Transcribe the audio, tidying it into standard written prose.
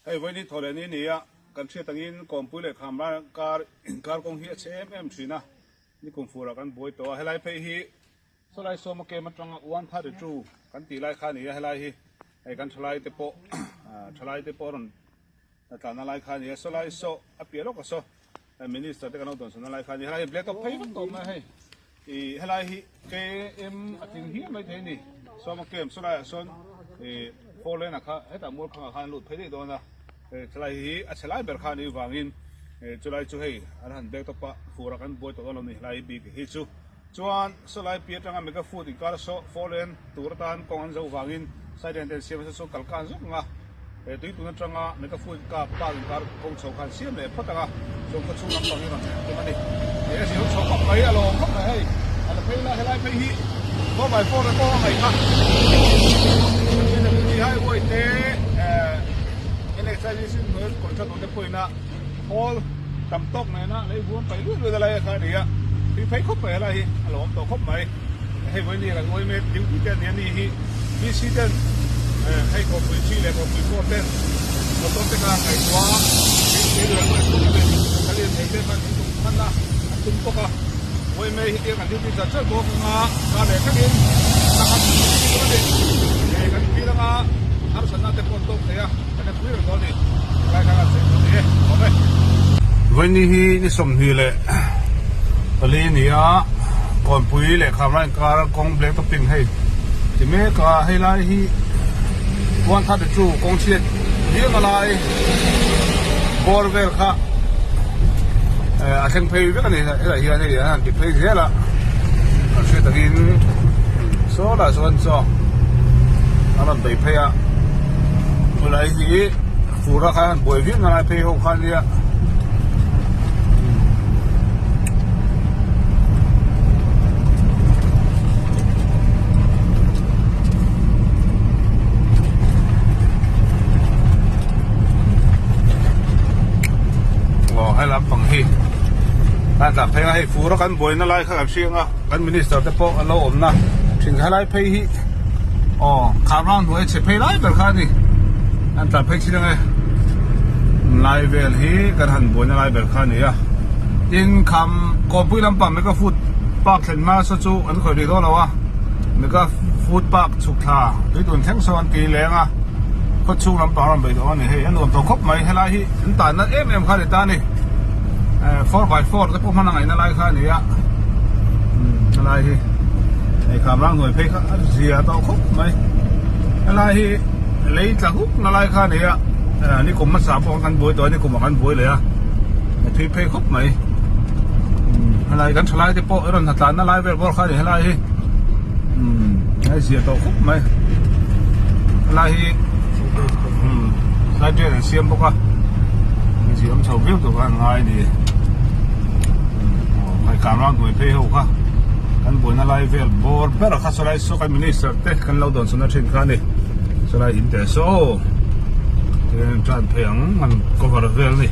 Hei vawiin thaw leh ni ni a, kan hriat angin Kawmpui leh Khamra kar inkar kawng hi a chhe em em thin a, nikum furah kan buai tawh a, helai phei hi sawlai sawma kem atanga 132 kan tih lai kha a ni a, helai hi hei kan thalai te pawh thalai te pawh a rawn tlanna lai kha a ni a, sawlai saw a piah lawk a saw. Minister te kan lo dawnsawn na lai kha a ni. Helai hi black top phei vek tawh mai a hei. Ih helai hi KM a tling hial mai thei a ni. Sawma camp saw laiah sawn ih four lane ah kha hetah mualkhangah khan an lut phei daih dawn a. Helai hi a chhe lai ber kha a nih vangin chulai chu hei an han black top a fur ah kan buai tawh dawn lo a ni helai bik hi chu. Chuan sawlai pi atanga mega food inkar saw four lane tur atan kawng an zo vangin side lane te an siam a saw kal kan zuk ang a, he tui tun atanga mega food kap park inkar kawng chho khan siam leh phawt ang a, chuan khaw chhung lampang hi rawn thlen tum a ni. Hei a zir chho khawp mai a lawm khawp mai hei a la phei lai helai phei hi 4x4 te pawh a ngaih kha PWD highway te eh NHIDC hnuai contractor te pawhin a Hall tam tawk nena lei vuam paih luih luih a lai a kha a ni a, tui phei khawp mai a lai hi a lo awm tawh khawp mai. Hei vawiin kan ngawi mek duty te a ni a ni hi PC ten hei kawpui thi leh kawpui pawh ten motor te kha ngaihtuah a tui lui an ngaih khawp mai ka lian thei te khan an tum hman a an tum bawk a vawi mai hi tiang kan duty chat chat bawk anga kar leh thlengin sangha a ni kan feel anga harsatna te pawh an tawk thei a. Vawiini hi ni 24 a ni a, Kawnpui leh Khamra inkar kawng black topping hei ti mek a, hei lai hi 132 kawng chhiat viau na lai bawr vel kha a thleng phei vek a ni hetah hian hei an han ti phei zel a kan hriat angin saw lah chuan chaw a rawn bei phei a. Chulai hi fur a khan an buai viau nalai phei ho kha ania. Aw he lampang hi a tla phei a hei fur a kan buaina lai kha kan hriang a kan minister te pawh an lo awmna thin helai phei hi. Aw khar vang hnuai chhe phei lai ber kha a ni an tlan phei thin ang e lai vel hi kan han buaina lai ber kha a ni a tin kham kawmpui lampang mega food park thlen hma saw chu an khawih rih dawn lo a mega food park chhuk thla tui tun thleng saw an ti leng a khaw chhung lampang rawn bei dawn a ni hei a nuam tawh khawp mai helai hi an tan nat em em kha a ni ta a ni 4x4 te pawh hman a ngaihna lai kha a ni a helai hi. Hei kham rang hnuai phei kha a zia tawh khawp mai helai hi lei tla huk na lai kha a ni a nikum hmasa pawh kan buai tawh a nikum ah kan buai leh a a thui phei khawp mai helai kan thalai te pawh rawn hnatlan na lai vel bawr kha a ni helai hi a zia tawh khawp mai helai hi side drain an siam bawk a ziam chho viau tur khan an ngai a ni hei kham rang hnuai phei ho kha. Kan buaina lai vel bawr ber a kha sawlai saw kan minister te kan lo dawn sawn a thin kha a ni sawlai in teh saw tin tan phei ang an cover vel a ni.